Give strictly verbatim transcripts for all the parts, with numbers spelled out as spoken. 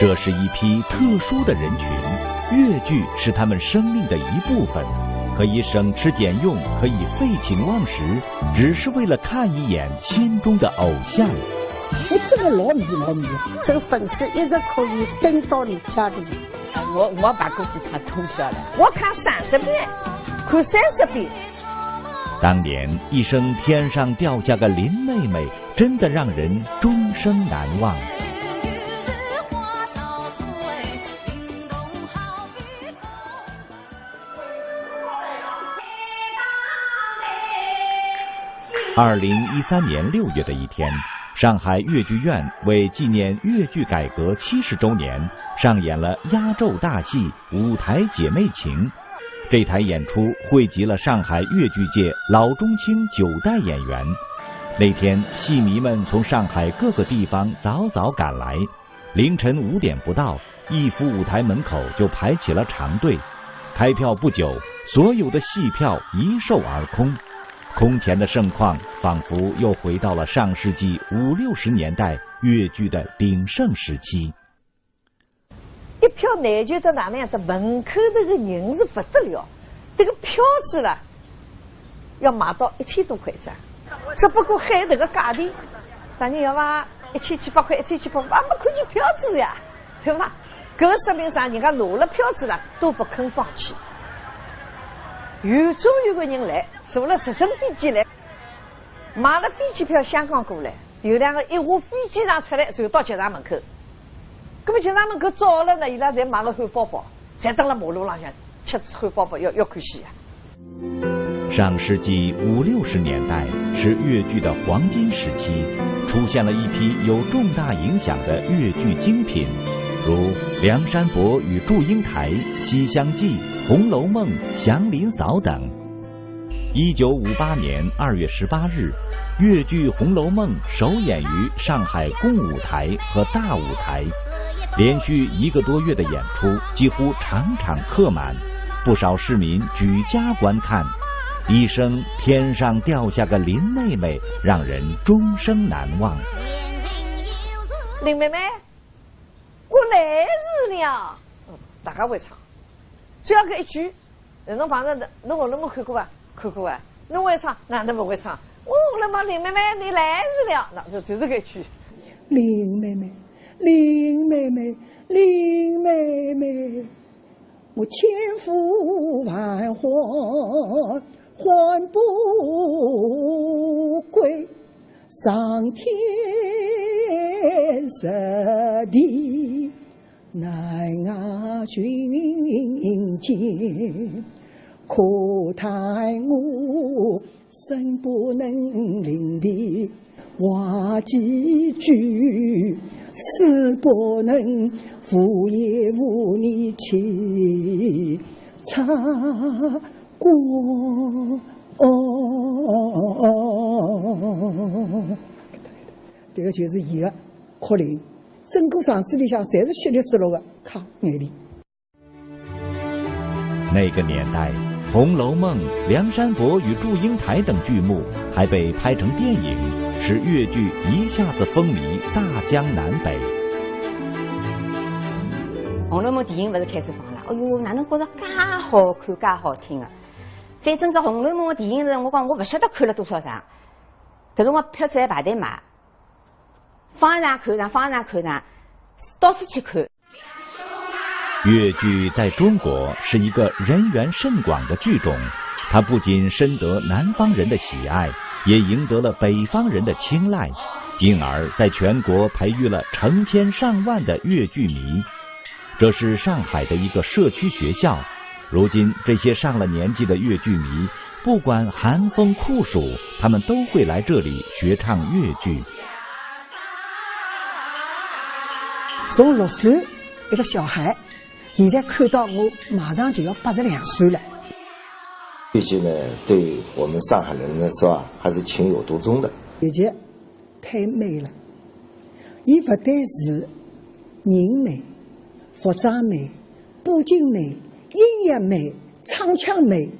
这是一批特殊的人群，越剧是他们生命的一部分，可以省吃俭用，可以废寝忘食，只是为了看一眼心中的偶像。哎，这个老迷老迷，这个粉丝一直可以等到你家里。我我把估计他通宵了，我看三十遍，看三十遍。当年一声天上掉下个林妹妹，真的让人终生难忘。二零一三年六月的一天，上海越剧院为纪念越剧改革七十周年，上演了压轴大戏《舞台姐妹情》。这台演出汇集了上海越剧界老中青九代演员。那天，戏迷们从上海各个地方早早赶来，凌晨五点不到，逸夫舞台门口就排起了长队。开票不久，所有的戏票一售而空，空前的盛况仿佛又回到了上世纪五六十年代越剧的鼎盛时期。一票难求得哪能样子，门口头个人是不得了，这个票子啦，要卖到一千多块一张，只不过喊这个价钿，啥人要伐？一千七百块，一千七百块，也没看见票子呀，对伐？搿说明啥？人家拿了票子了，都不肯放弃。有种有个人来，坐了直升飞机来，买了飞机票香港过来，有两个一下飞机场出来，就到剧场门口。搿么剧场门口早了呢，伊拉侪买了汉堡包，侪蹲辣马路浪向吃汉堡包，要要看戏啊。上世纪五六十年代是越剧的黄金时期，出现了一批有重大影响的越剧精品，如《梁山伯与祝英台》《西厢记》《红楼梦》《祥林嫂》等。一九五八年二月十八日，越剧《红楼梦》首演于上海共舞台和大舞台，连续一个多月的演出，几乎场场客满。不少市民举家观看。一声天上掉下个林妹妹，让人终生难忘。林妹妹，我来迟了。嗯，大家会唱，只要搿一句，侬碰着，侬《红楼梦》看过伐？看过啊。侬会唱？哪能勿会唱？《红楼梦》林妹妹，你来迟了。那就就是搿一句。林妹妹，林妹妹，林妹妹。 我千呼万唤唤不归，上天入地难寻寻见，可叹我 生不能灵便话几句，死不能无言无语去擦过。哦，这个就是伊个哭灵，整个场子里向侪是稀里疏落个，揩眼泪。 那个年代，《红楼梦》《梁山伯与祝英台》等剧目还被拍成电影，使越剧一下子风靡大江南北。《红楼梦》电影勿是开始放了，哎哟，哪能觉着介好看、介好听啊！反正搿《红楼梦》个电影是，我讲我勿晓得看了多少场，搿辰光票子还排队买，放一场看一场，放一场看一场，到处去看。 越剧在中国是一个人缘甚广的剧种，它不仅深得南方人的喜爱，也赢得了北方人的青睐，因而在全国培育了成千上万的越剧迷。这是上海的一个社区学校，如今这些上了年纪的越剧迷，不管寒风酷暑，他们都会来这里学唱越剧。从六岁 一个小孩，现在看到我马上就要八十两岁了。越剧呢，对我们上海人来说啊，还是情有独钟的。越剧太美了，伊勿单是人美、服装美、布景美、音乐美、唱腔美。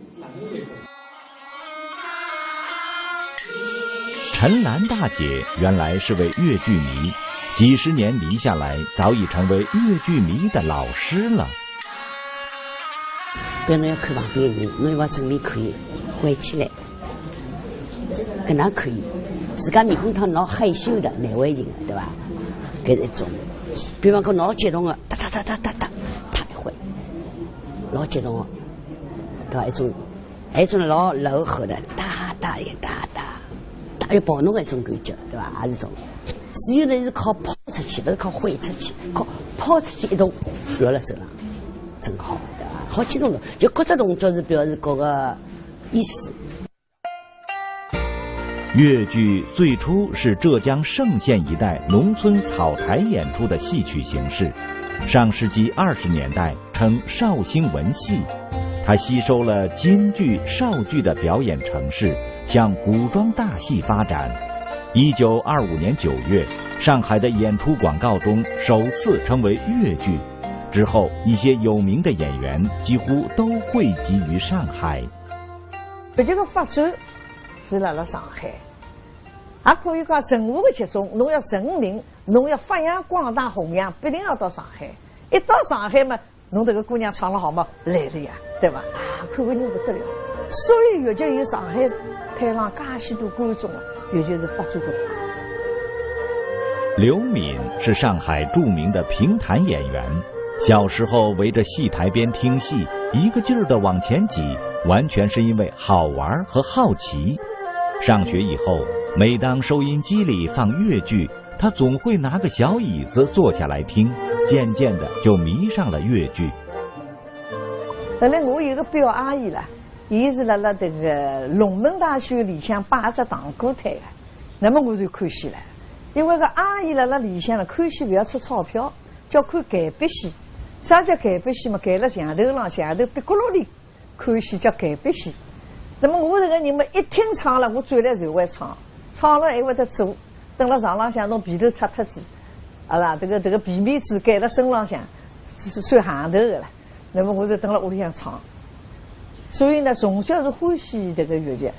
陈兰大姐原来是位越剧迷，几十年迷下来，早已成为越剧迷的老师了。别人要看旁边人，侬要正面看伊，关起来，搿能看伊，自家面孔汤老害羞的，难为情的，对吧？搿是一种。比方讲，老激动的，哒哒哒哒哒哒，他一会，老激动的，对吧？一种，还有一种老柔和的，哒哒也哒哒，哒也抱侬搿种感觉，对吧？还是种。只有呢是靠抛出去，勿是靠挥出去，靠抛出去一动，落了手上，真好，对吧？好几种动，就各只动作是表示各个意思。越剧最初是浙江嵊县一带农村草台演出的戏曲形式，上世纪二十年代称绍兴文戏，它吸收了京剧、绍剧的表演程式，向古装大戏发展。一九二五年九月，上海的演出广告中首次称为越剧，之后一些有名的演员几乎都汇集于上海。越剧个发展是辣辣上海，也可以讲任何个剧种，侬要成名，侬要发扬光大、弘扬，必定要到上海。一到上海嘛，侬迭个姑娘唱了好嘛，来了呀，对吧？啊，看个人不得了。所以越剧有上海滩浪介许多观众啊，越剧是发展个。刘敏是上海著名的评弹演员，小时候围着戏台边听戏，一个劲儿地往前挤，完全是因为好玩和好奇。上学以后，每当收音机里放越剧，他总会拿个小椅子坐下来听，渐渐地就迷上了越剧。后来我有个表阿姨啦，伊是辣辣迭个龙门大学里向摆只糖果摊个，那么我就看戏了，因为搿阿姨辣辣里向呢，看戏勿要出钞票，叫看盖壁戏。啥叫盖壁戏嘛？盖辣墙头浪，墙头壁角落里。 看戏叫盖壁戏。那么我迭个人嘛，一听唱了，我转来就会唱，唱了还会得做，蹲辣床浪向弄被头拆脱仔，啊啦，迭个迭个被面子盖辣身浪向，是算行头个了。那么我就蹲辣屋里向唱，所以呢，从小是欢喜迭个越剧。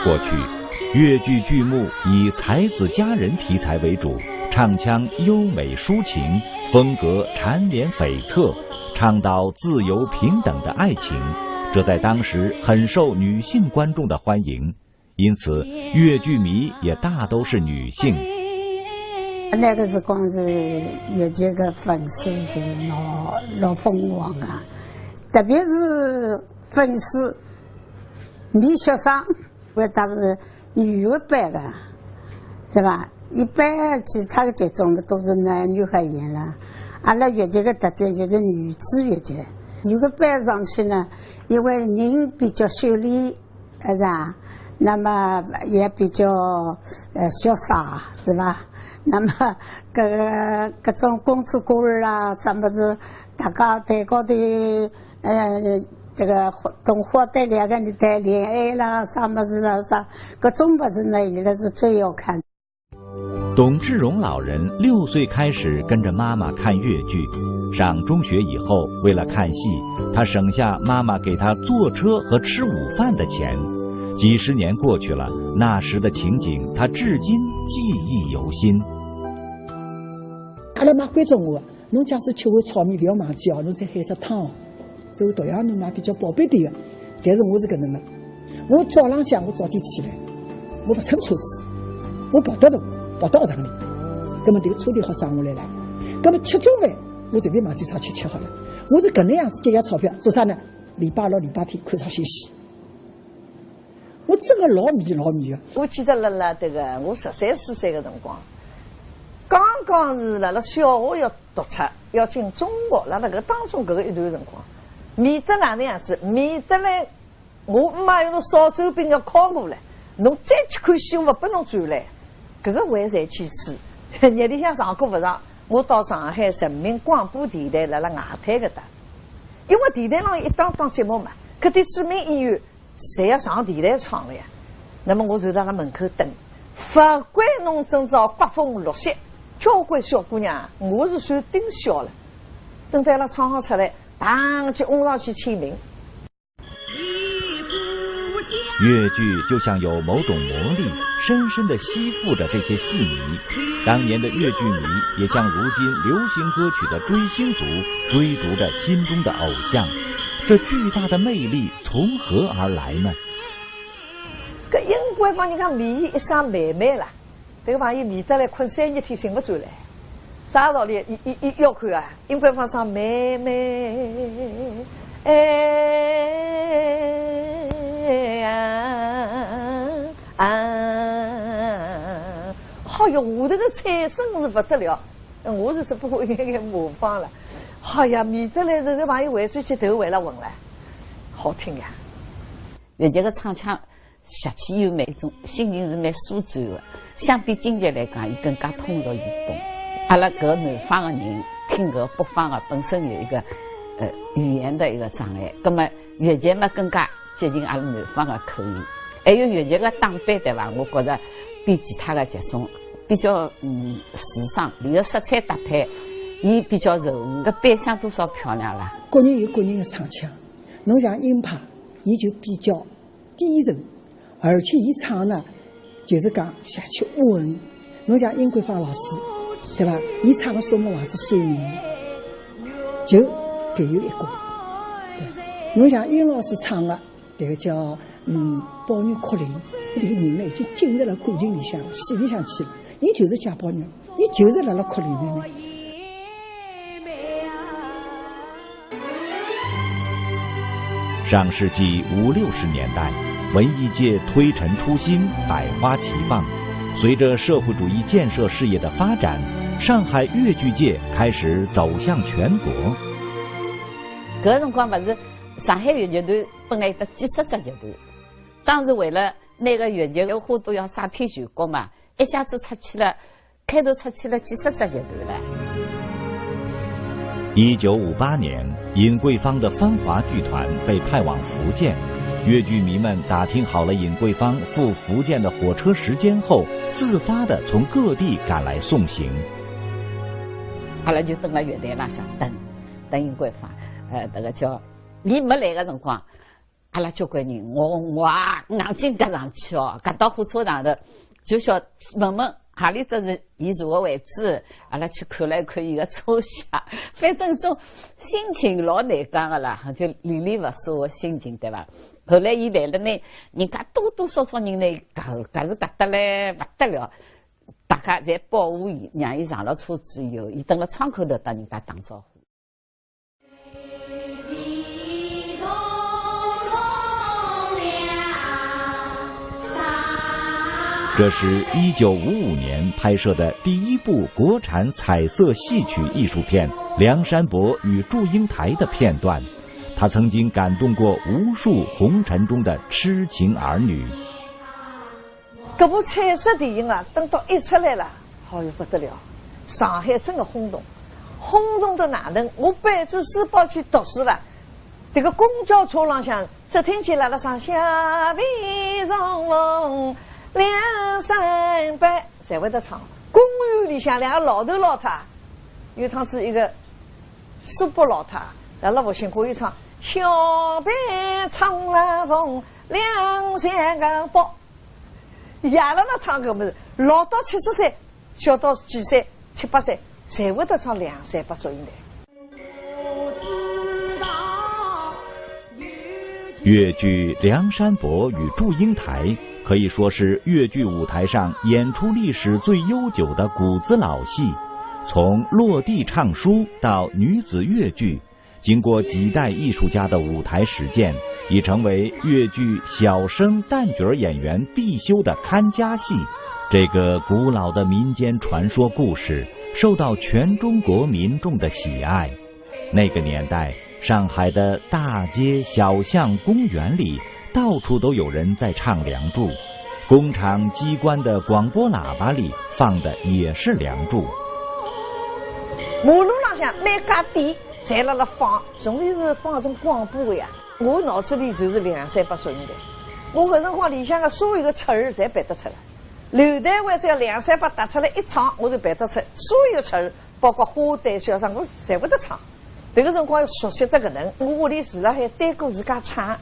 过去，越剧剧目以才子佳人题材为主，唱腔优美抒情，风格缠绵悱恻，倡导自由平等的爱情，这在当时很受女性观众的欢迎。因此，越剧迷也大都是女性。那个辰光是越剧个粉丝是老老疯狂啊，特别是粉丝迷学生，因为她是女个班个，是吧？一般其他个剧种都是男女合演了，阿拉越剧个特点就是女子越剧。女个班上去呢，因为人比较秀丽， 是啊，那么也比较呃潇洒，是吧？那么搿个搿种公子哥儿啦，啥物事，大家谈高头，呃，这个同伙谈两个人谈恋爱啦，啥物事啦，啥搿种物事呢，现在是最要看。 董志荣老人六岁开始跟着妈妈看越剧，上中学以后，为了看戏，他省下妈妈给他坐车和吃午饭的钱。几十年过去了，那时的情景他至今记忆犹新。阿拉妈关照我，侬假使吃碗炒面，勿要忘记哦，侬再喊只汤哦。 所以同样侬妈比较宝贝点个，但是我是搿能个，我早浪向我早点起来，我勿乘车子，我跑得动，跑到学堂里，葛末迭个车钿好省下来了，葛末吃中饭我随便买点啥吃吃好了，我是搿能样子节约钞票，做啥呢？礼拜六、礼拜天看场小戏。 我真个老迷老迷个。我记得辣辣迭个我十三四岁个辰光，刚刚是辣辣小学要读出，要进中学，辣辣搿当中搿个一段辰光，迷得哪能样子？迷得来，我姆妈用侬烧酒饼要敲我了，侬再去看戏我勿拨侬转来。搿个还算其次，日里向上课勿上，我到上海人民广播电台辣辣外滩搿搭，因为电台浪有一档档节目嘛，搿点著名演员 侪要上电台唱了呀。那么我就辣辣门口等，勿管侬今朝刮风落雪，交关小姑娘，我是算顶小了，等到伊拉唱好出来，嘭就拥上去签名。越剧就像有某种魔力，深深地吸附着这些戏迷。当年的越剧迷也像如今流行歌曲的追星族，追逐着心中的偶像。这巨大的魅力从何而来呢？搿尹桂芳人家迷伊一声妹妹啦，迭个朋友迷得来困三日天醒勿转来。啥道理？伊伊伊要看啊，尹桂芳唱妹妹，哎呀啊，好哟，下头个唱声是勿得了，我是只不过一眼眼模仿了。好呀，迷得来，迭个朋友回转去头回了昏了，好听呀。越剧个唱腔 邪气又蛮重，心情是蛮舒展的。相比京剧来讲，伊更加通俗易懂。阿拉搿南方的人听搿北方的本身有一个呃语言的一个障碍，葛末越剧嘛更加接近阿拉南方的口音。还有越剧个打扮对伐？我觉着比其他的剧种比较嗯时尚，伊个色彩搭配，伊比较柔和，搿扮相多少漂亮啦。各人有各人的唱腔，侬像尹派，伊就比较 低沉，而且伊唱呢，就是讲下去稳。侬像尹桂芳老师，对伐？伊唱个《苏州话》子水平，就别有一格。对，侬像尹老师唱个迭个叫嗯《宝玉哭灵》，迭个人呢已经进入了感情里向了，戏里向去了。伊就是贾宝玉，伊就是辣辣哭灵妹妹。 上世纪五六十年代，文艺界推陈出新，百花齐放。随着社会主义建设事业的发展，上海越剧界开始走向全国。搿辰光勿是上海越剧团本来有得几十只剧团，当时为了拿个越剧个花朵要杀遍全国嘛，一下子出去了 开头出去了几十只剧团了。一九五八年，尹桂芳的芳华剧团被派往福建，越剧迷们打听好了尹桂芳赴福建的火车时间后，自发地从各地赶来送行。阿拉就蹲辣月台浪向等，等尹桂芳，呃，迭个叫伊没来个辰光， 阿拉交关人，我我啊硬劲轧上去哦，轧到火车上头，就想问问何里只是伊坐个位置，阿拉去看了一看伊个车厢，反正种心情老难讲个啦，就恋恋勿舍个心情，对伐？后来伊来了呢，人家多多少少人呢，轧轧是轧得来勿得了，大家侪保护伊，让伊上了车子以后，伊蹲辣窗口头搭人家打招呼。 这是一九五五年拍摄的第一部国产彩色戏曲艺术片《梁山伯与祝英台》的片段，它曾经感动过无数红尘中的痴情儿女。 搿部彩色电影啊，等到一出来了，好哟勿得了，上海真个轰动，轰动得哪能？我背仔书包去读书了，迭个公交车浪向只听见辣辣唱《下边重逢梁山伯》，侪会得唱。公园里向两个老头老太，有趟子一个苏北老太，辣辣复兴公园唱《下边重逢梁山伯》。 爷辣辣唱搿物事，老到七十岁，小到几岁，七八岁，侪会得唱《梁山伯祝英台》。越剧《梁山伯与祝英台》可以说是越剧舞台上演出历史最悠久的骨子老戏，从落地唱书到女子越剧， 经过几代艺术家的舞台实践，已成为越剧小生旦角演员必修的看家戏。这个古老的民间传说故事受到全中国民众的喜爱。那个年代，上海的大街小巷、公园里，到处都有人在唱《梁祝》，工厂、机关的广播喇叭里放的也是《梁祝》。马路浪向每家店 侪辣辣放，从前是放种广播个呀。我脑子里就是《梁山伯祝英台》，我搿辰光里向个所有个词儿侪背得出来。刘台湾只要《梁山伯》踏出来一唱，我就背得出所有词儿，包括花旦、小生，我侪会得唱。迭个辰光熟悉得搿能，我屋里住辣海，单独自家唱。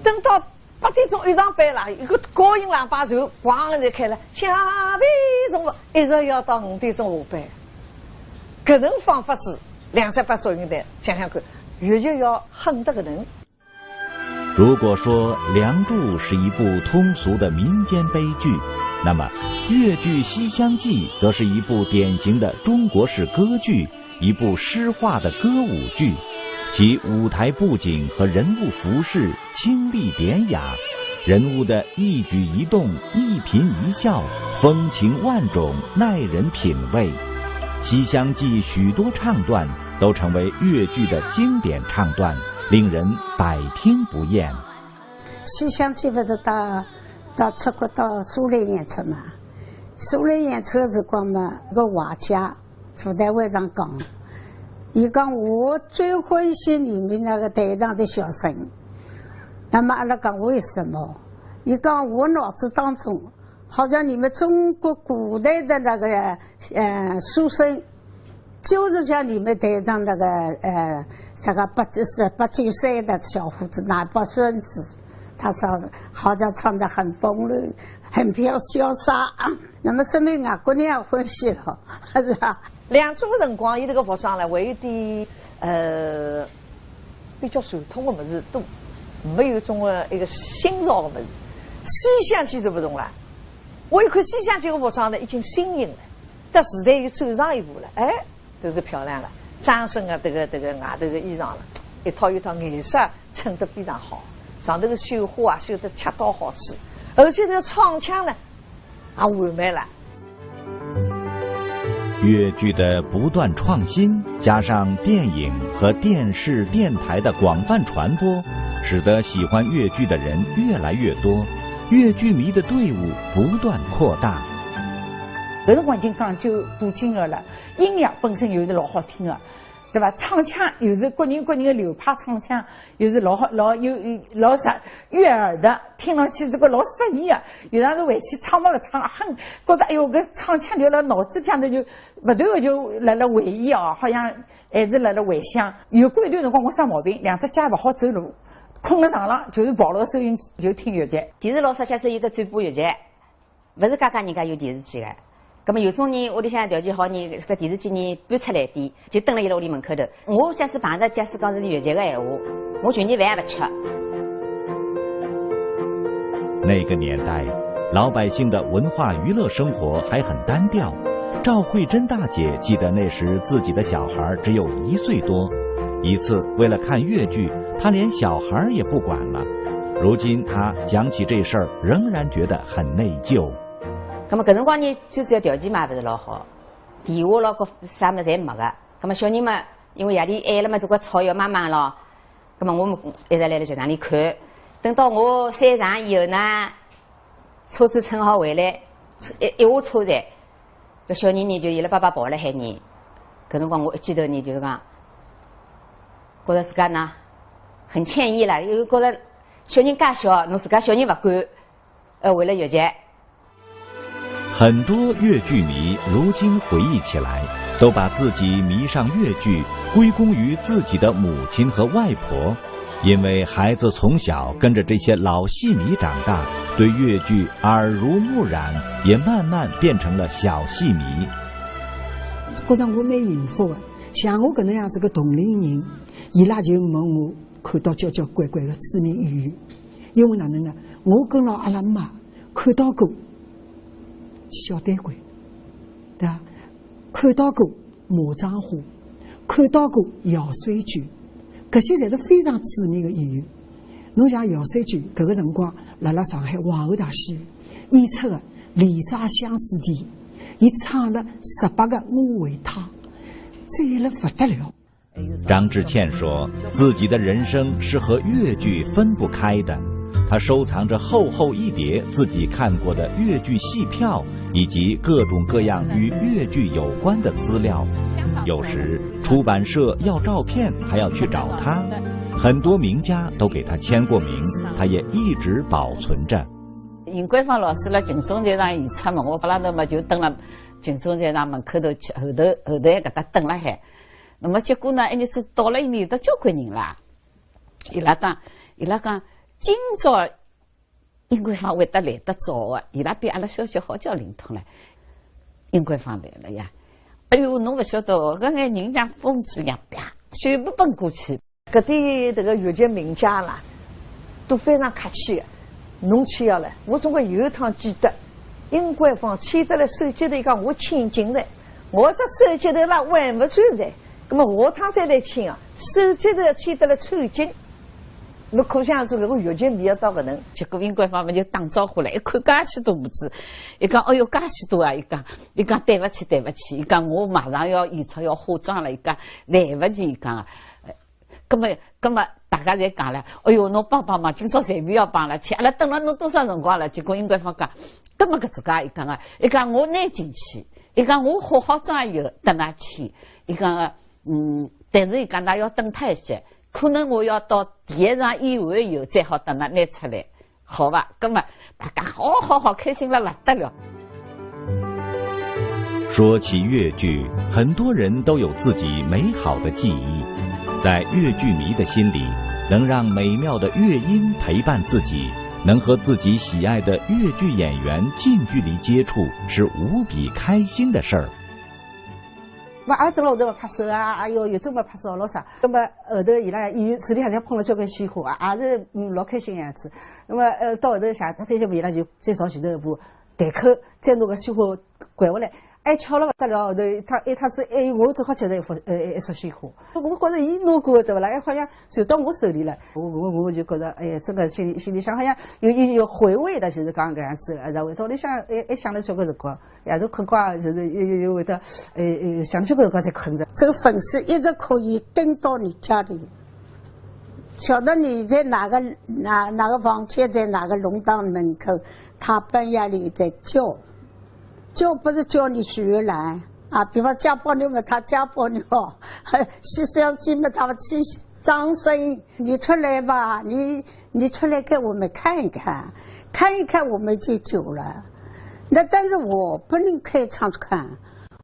等到八点钟一上班啦，一个高音喇叭就咣一下开了，下班中午一直要到五点钟下班。搿能放法子，两三百岁人代，想想看，越剧要狠得搿能。如果说《梁祝》是一部通俗的民间悲剧，那么越剧《西厢记》则是一部典型的中国式歌剧，一部诗化的歌舞剧，其舞台布景和人物服饰清丽典雅，人物的一举一动、一颦一笑，风情万种，耐人品味。《西厢记》许多唱段都成为越剧的经典唱段，令人百听不厌。《西厢记》勿是到到出国到苏联演出嘛？苏联演出的辰光嘛，一个画家 舞台会上讲，伊讲我最欢喜你们那个台上的小生。那么阿拉讲为什么？伊讲我脑子当中，好像你们中国古代的那个呃书生，就是像你们台上那个呃这个八九十八九岁的小伙子，拿把扇子，他说好像穿得很风流，很飘潇洒。那么说明外国人也欢喜了，是吧？ 《梁祝》个辰光，伊迭个服装呢，还有点呃比较传统个物事多，没有种个一个新潮个物事。《西厢记》就勿同了，我一看《西厢记》个服装呢，已经新颖了，搿时代又走上一步了，哎，就是漂亮了。张生啊，迭个迭个外头个衣裳了，一套一套颜色衬得非常好，上头个绣花啊绣得恰到好处，而且迭个唱腔呢，也完美了。 越剧的不断创新，加上电影和电视、电台的广泛传播，使得喜欢越剧的人越来越多，越剧迷的队伍不断扩大。搿辰光已经讲究镀金个了，音乐本身又是老好听个，对伐？唱腔又是各人各人个流派唱腔， 又是老好老有老适悦耳的，听上去这个老适意啊。有当时回去唱嘛勿唱，哼，觉得哎哟，搿唱腔就辣脑子里向头就勿断个就辣辣回忆哦，好像还是辣辣回想。有过一段辰光我生毛病，两只脚勿好走路，困辣床浪就是抱牢收音机就听越剧。电视老少假使有个转播越剧， 勿是家家人家有电视机个。葛末有种人屋里向条件好呢，搿电视机呢搬出来点，就蹲辣伊拉屋里门口头。我假使碰着假使讲是越剧个闲话，我就连饭也勿吃。那个年代，老百姓的文化娱乐生活还很单调。赵慧珍大姐记得那时自己的小孩只有一岁多，一次为了看越剧，她连小孩也不管了。如今她讲起这事儿，仍然觉得 很内疚。葛末搿辰光呢，最主要条件嘛勿是老好，电话咯，搿啥物事侪没个。葛末小人嘛，因为夜里晚了嘛，总归吵要妈妈咯。葛末我们一直辣辣剧场里看，等到我散场以后呢，车子乘好回来，一一下车站，搿小人呢就伊拉爸爸抱辣海呢。搿辰光我一记头呢，就是讲，觉着自家呢很歉意啦，因为觉着小人介小，侬自家小人勿管， 呃，为了越剧。很多越剧迷如今回忆起来，都把自己迷上越剧归功于自己的母亲和外婆，因为孩子从小跟着这些老戏迷长大，对越剧耳濡目染，也慢慢变成了小戏迷。觉着我蛮幸福的，像我搿能样子个同龄人，伊拉就问我看到交交关关个知名演员，因为哪能呢？我跟牢阿拉妈 看到过小旦官，对伐？看到过马掌花，看到过姚水娟，搿些侪是非常知名的演员。侬像姚水娟，搿个辰光辣辣上海皇后大戏院演出的《丽舍相思殿》，伊唱了十八个我为她，赞了勿得了。 张志倩说，自己的人生是和越剧分不开的。她收藏着厚厚一叠自己看过的越剧戏票，以及各种各样与越剧有关的资料。有时出版社要照片，还要去找她。很多名家都给她签过名，她也一直保存着。尹桂芳老师辣群众剧场演出嘛，我辣浪头嘛就蹲辣群众剧场门口头去，后头后头还搿搭蹲辣海。 那么结果呢，一日子到了一年有得交关人啦。伊拉讲，伊拉讲，今朝殷桂芳会得来得早啊，伊拉比阿拉小姐好叫灵通了。殷桂芳来了呀，哎哟，侬勿晓得哦，搿眼人像疯子一样，啪，全部奔过去。搿点迭个越剧名家啦，都非常客气的。侬去要了，我总归有一趟记得，殷桂芳去得来手接头讲我请进来，我只手接头啦还勿转来，葛末下趟再来请啊，手接头去得来抽筋。 侬可想而知，搿个越剧迷要到搿能。结果殷桂芳嘛就打招呼了，一看介许多模子，伊讲，哎哟，介许多啊，伊讲，伊讲对勿起，对勿起，伊讲我马上要演出要化妆了，伊讲来勿及，伊讲，呃，葛末，葛末大家侪讲了，哎哟，侬帮帮忙，今朝随便要帮了去，阿拉等了侬多少辰光了？结果殷桂芳讲，葛末搿种介，伊讲啊，伊讲我拿进去，伊讲我化好妆以后等㑚去，伊讲啊，嗯，但是伊讲㑚要等脱一歇， 可能我要到第一场演完以后再好搭㑚拿出来，好伐？葛末大家好好好，开心了勿得了。说起越剧，很多人都有自己美好的记忆。在越剧迷的心里，能让美妙的乐音陪伴自己，能和自己喜爱的越剧演员近距离接触，是无比开心的事儿。 么阿拉蹲辣后头么拍手啊，哎哟，有种么拍手咯啥。那么后头伊拉演员手里向侪捧了交关鲜花啊，也是嗯老开心样子。那么呃到后头谢脱脱歇么伊拉就再朝前头一步，台口再拿个鲜花掼下来，哎巧了勿得了，后头一趟一趟子哎我正好接着一幅呃一束鲜花。我觉着伊拿过个对勿啦？哎好像传到我手里了，我我我就觉着哎呀，真个心里心里向好像有有有回味的，就是讲搿样子，然后到屋里向哎哎想了交关辰光。 也是看过，就是又又又会得，呃呃，想起搿个才困着。这个粉丝一直可以等到你家里，晓得你在哪个哪哪个房间，在哪个弄堂门口，他半夜里在叫，叫不是叫你许愿来啊，比方加宝玉嘛，他加宝玉哦，西厢记嘛，他们去张生，你出来吧，你你出来给我们看一看，看一看我们就走了。那但是我不能开窗看，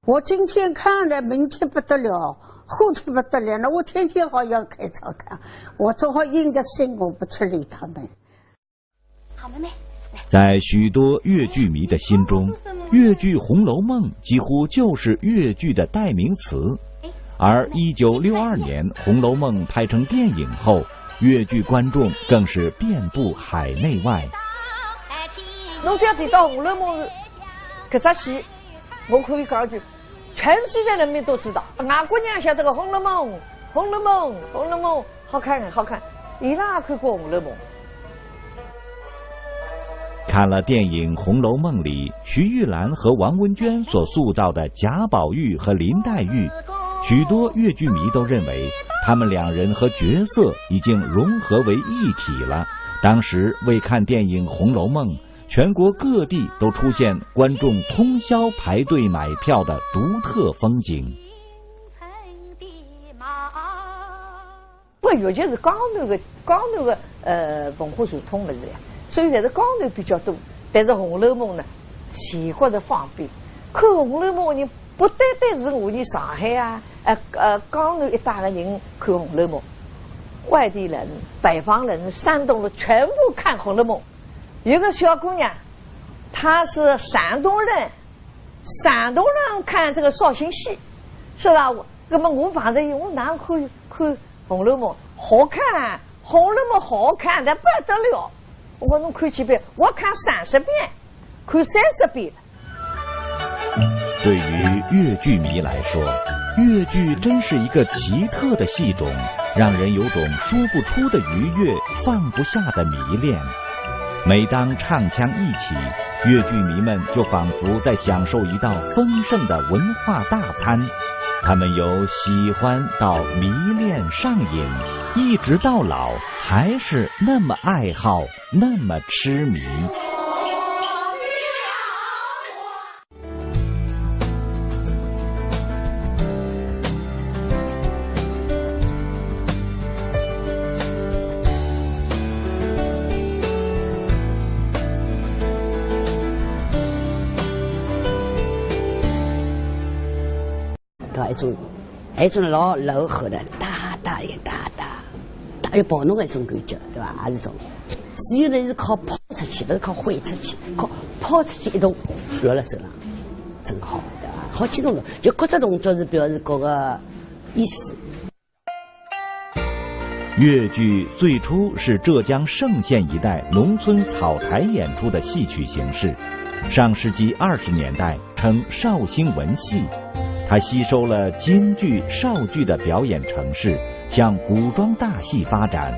我今天看了，明天不得了，后天不得了，那我天天好要开窗看，我只好硬着心，我不去理他们。好妹妹，在许多越剧迷的心中，越剧《红楼梦》几乎就是越剧的代名词。而一九六二年《红楼梦》拍成电影后，越剧观众更是遍布海内外。侬只要提到《红楼梦》搿只戏，我可以讲一句，全世界人民都知道。外国人也晓得个《红楼梦》，《红楼梦》，《红楼梦》。 好看，好看，伊拉也看过《红楼梦》。看了电影《红楼梦》里徐玉兰和王文娟所塑造的贾宝玉和林黛玉，许多越剧迷都认为他们两人和角色已经融合为一体了。当时为看电影《红楼梦》，全国各地都出现观众通宵排队买票的独特风景。 不过越剧是江南个江南个呃文化传统物事呀，所以侪是江南比较多。但是《红楼梦》呢，全国侪方便。看《红楼梦》个人不单单是我伲上海啊，呃呃江南一带个人看《红楼梦》，外地人、北方人、山东人全部看《红楼梦》。有个小姑娘，她是山东人，山东人看这个绍兴戏，是吧？我那么我碰着伊，我哪能看看 《红楼梦》好看，《红楼梦》好看得不得了。我讲侬看几遍，我看三十遍，看三十遍。对于越剧迷来说，越剧真是一个奇特的戏种，让人有种说不出的愉悦、放不下的迷恋。每当唱腔一起，越剧迷们就仿佛在享受一道丰盛的文化大餐。 他们由喜欢到迷恋上瘾，一直到老，还是那么爱好，那么痴迷。 对吧？一种，还有一种老老好的，大大也大大，大也跑弄个一种感觉，对吧？还是种。只有呢是靠抛出去，勿是靠挥出去，靠抛出去一动，落了身浪，真好，对伐？好几种动，就各只动作是表示各个意思。越剧最初是浙江嵊县一带农村草台演出的戏曲形式，上世纪二十年代 称绍兴文戏。它吸收了京剧、绍剧的表演程式，向古装大戏发展。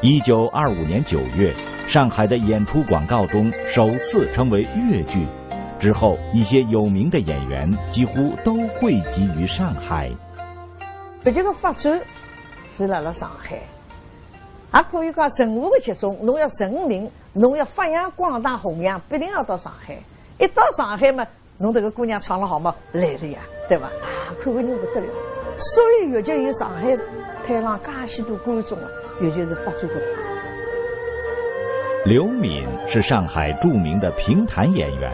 一九二五年九月，上海的演出广告中首次称为越剧。之后，一些有名的演员几乎都汇集于上海。越剧个发展是辣辣上海，也可以讲任何个集中，侬要成名，侬要发扬光大、弘扬，必定要到上海。一到上海嘛， 侬迭个姑娘唱了好嘛，来了呀，对伐？啊，看个人勿得了。所以越剧有上海滩浪介许多观众啊，越剧是发展个快。刘敏是上海著名的评弹演员，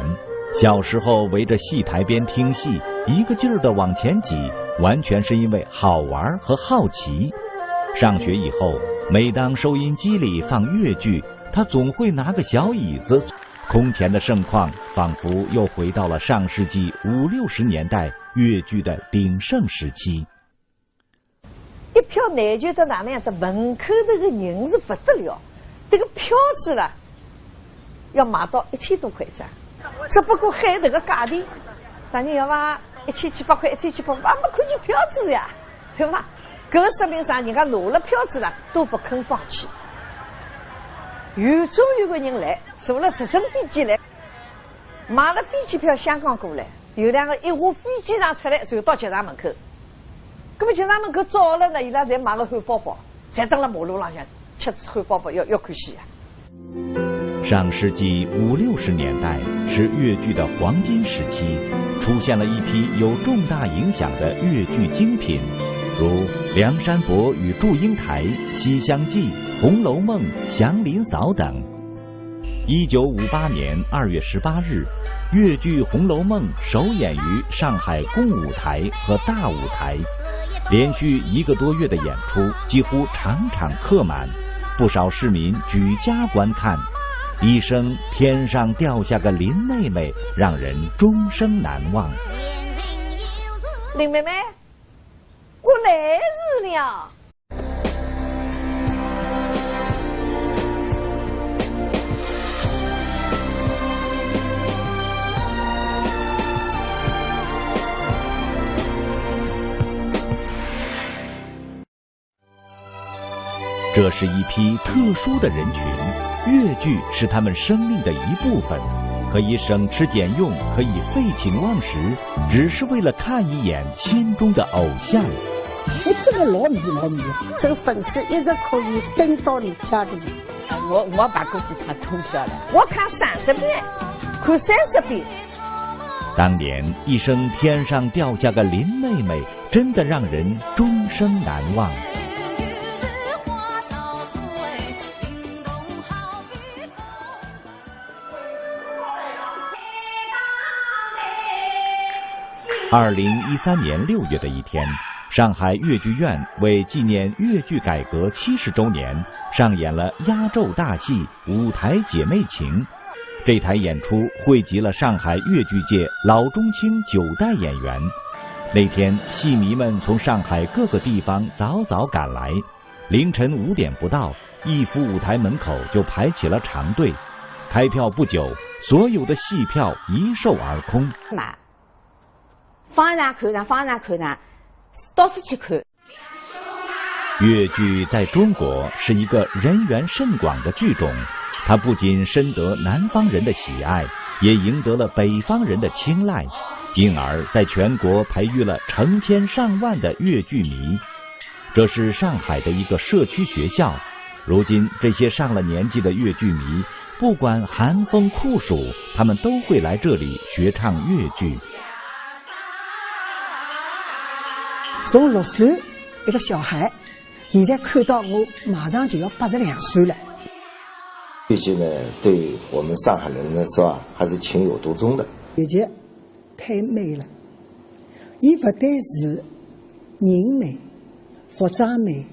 小时候围着戏台边听戏，一个劲儿地往前挤，完全是因为好玩儿和好奇。上学以后，每当收音机里放越剧，她总会拿个小椅子 空前的盛况，仿佛又回到了上世纪五六十年代越剧的鼎盛时期。一票难求得哪能样子，门口头个人是勿得了，迭个票子啦，要卖到一千多块一张，只不过喊迭个价钿，啥人要伐？一千七百块，一千七百，还没看见票子呀，对伐？搿说明啥？人家拿了票子了，都勿肯放弃。有种有个人来， 坐了直升飞机来，买了飞机票香港过来，有两个一下飞机场出来，就到剧场门口。葛么剧场门口早了呢，伊拉侪买个汉堡包，侪蹲辣马路浪向吃汉堡包，要，要看戏啊。上世纪五六十年代是越剧的黄金时期，出现了一批有重大影响的越剧精品，如《梁山伯与祝英台》《西厢记》《红楼梦》《祥林嫂》等。 一九五八年二月十八日，越剧《红楼梦》首演于上海共舞台和大舞台，连续一个多月的演出，几乎场场客满，不少市民举家观看。一声“天上掉下个林妹妹”，让人终生难忘。林妹妹，我来迟了。 这是一批特殊的人群，越剧是他们生命的一部分，可以省吃俭用，可以废寝忘食，只是为了看一眼心中的偶像。哎，这个老迷老迷，这个粉丝一直可以等到你家里。我，我把过去他通宵了，我看三十遍，看三十遍。当年一声“天上掉下个林妹妹”，真的让人终生难忘。 二零一三年六月的一天，上海越剧院为纪念越剧改革七十周年，上演了压轴大戏《舞台姐妹情》。这台演出汇集了上海越剧界老中青九代演员。那天，戏迷们从上海各个地方早早赶来，凌晨五点不到，逸夫舞台门口就排起了长队。开票不久，所有的戏票一售而空。 嘛，放哪看哪，放哪看哪，到处去看。越剧在中国是一个人缘甚广的剧种，它不仅深得南方人的喜爱，也赢得了北方人的青睐，因而在全国培育了成千上万的越剧迷。这是上海的一个社区学校，如今这些上了年纪的越剧迷 不管寒风酷暑，他们都会来这里学唱越剧。从六岁一个小孩，现在看到我马上就要八十两岁了。越剧呢，对我们上海人来说啊，还是情有独钟的。越剧太美了，伊勿单是人美、服装美、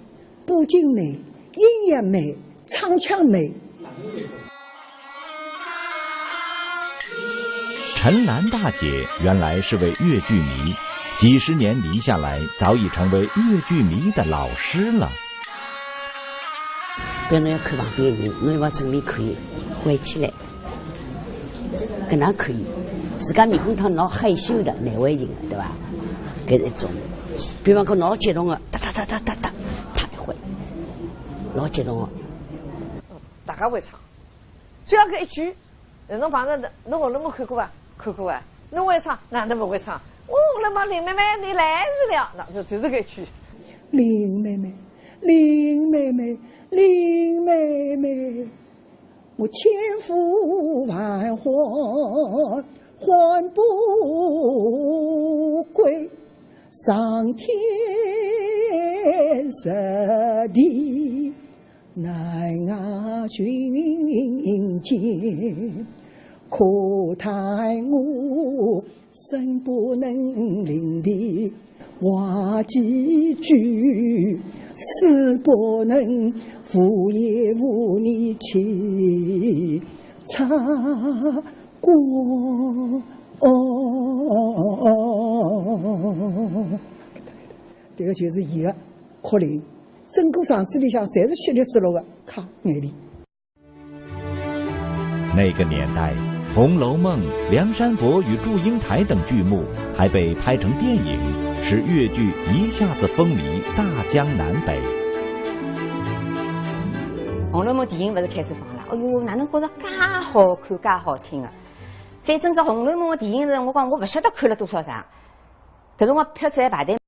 布景美、音乐美、唱腔美，陈兰大姐原来是位越剧迷，几十年迷下来，早已成为越剧迷的老师了。比如侬要看旁边人，侬要勿正面看伊，关起来，搿能看伊，自家面孔当老害羞的，难为情的，对伐？搿是一种。比方讲，老激动的，哒哒哒哒哒哒，他一会，老激动的。大家会唱，只要搿一句，侬碰着侬《红楼梦》看过伐？看过啊。侬会唱，哪能勿会唱？哦，那么林妹妹你来了，那就就是搿一句。林妹妹，林妹妹，林妹妹，我千呼万唤唤不归，上天入地难寻见，可叹我 生不能灵，病化寄居，死不能复，也无力去察觉。哦，迭个就是伊个哭灵，整个场子里向侪是稀里疏落个，揩眼泪。 那个年代，《红楼梦》《梁山伯与祝英台》等剧目还被拍成电影，使越剧一下子风靡大江南北。《红楼梦》电影勿是开始放了，哎哟，哪能觉着介好看、介好听啊？反正搿《红楼梦》个电影是，我讲我勿晓得看了多少场，搿辰光票子还排队。